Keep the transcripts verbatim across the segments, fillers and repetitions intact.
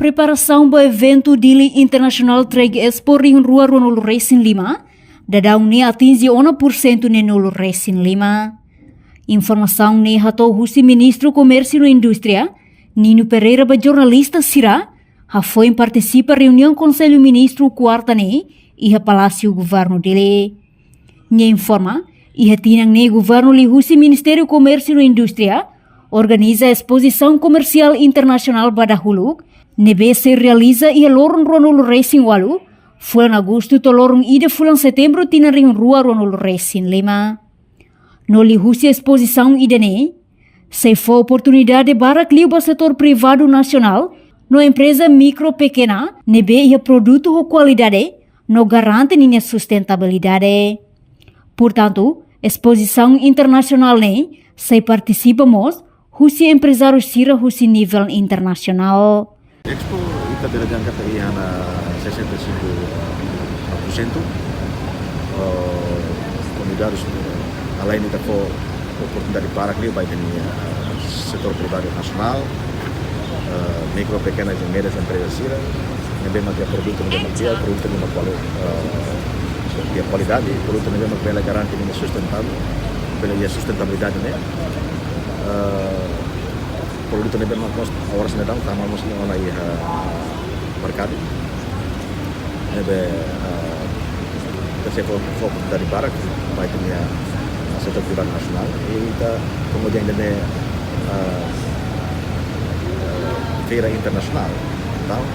Preparasaun ba eventu Dili International Trade Expo rihun rua ruanulu resin lima, daudaun ne'e atinje ona pursentu neenulu resin lima. Informasaun ne'e hato'o husi Ministru Komérsiu no Indústria, Nino Pereira, ba jornalista sira, hafoin partisipa reuniaun Konsellu Ministru kuarta ne'e, iha Palásiu Governu Dili. Nia informa, iha tinan ne'e Governu liuhusi Ministériu Komérsiu no Indústria organiza espozisaun komersiál internasionál ba dahuluk, ne'ebé sei realiza iha loron ruanulu resin ualu, fulan Agostu to'o loron ida fulan Setembru tinan rihun rua ruanulu resin lima. No liuhusi espozisaun ida-ne'e, sei fó oportunidade barak liu ba setór privadu nasionál, no empreza mikro pekena, ne'ebé iha produtu ho kualidade, no garante ninia sustentabilidade. Portantu, espozisaun internasionál ne'e sei partisipa mós husi emprezáriu sira husi nivel internasionál. Expo ita bele dehan katak iha ona sesenta e cinco por cento, eh, konvidadus, eh, além de fó oportunidade barak liu ba ita-nia, eh, setór privadu nasionál, eh, mikro, pekena i média empreza sira, ne'ebé mak iha produtu ne'ebé mak iha, produtu ne'ebé mak kuali-, eh, iha kualidade, produtu ne'ebé mak bele garante ninia sustentavel, bele iha sustentabilidade ne'e. Eh, produtu ne'ebé mak mós oras ne'e daudaun tama mós iha ona iha merkadu. Ne'ebé, eh, ita sei fó, fó oportunidade barak ba ita-nia setór privadu nasionál. I ita, komu dehan ida-ne'e, eh, eh, feira internasionál. Entaun,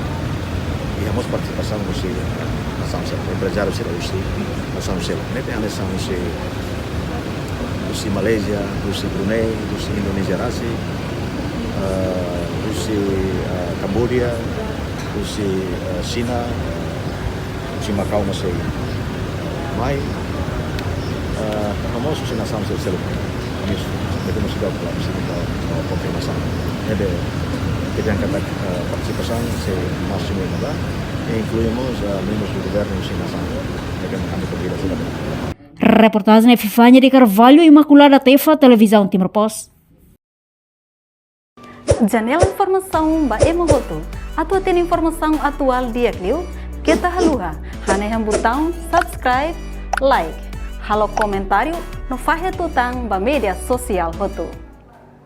iha mós partisipasaun husi nasaun seluk, emprezáriu sira husi nasaun seluk. Ne'e tenke hanesan husi, husi Malázia, husi Brunei, husi Indonézia rasik, eh, husi, eh, Kamboja, husi, eh, Xina, husi Makau mós sei mai, eh, no mós husi nasaun sel-, seluk. Ami ne'ebé mós sei dau kala, sei dau, eh, konfirmasaun. Ne'ebé, ita dehan katak, eh, partisipasaun sei másimu iha ne'ebá, i inklui mós, eh, membru governu husi nasaun. Ne'ebé mak ami konvida sira. Reportajen Epifania de Carvalho, Imaculada Tefa, Televizaun Timor Post. Janela informasaun ba ema hotu. Atu hatene informasaun atuál di'ak liu, keta haluha hanehan butaun subscribe, like, halo komentáriu no fahe tutan ba média sosiál hotu.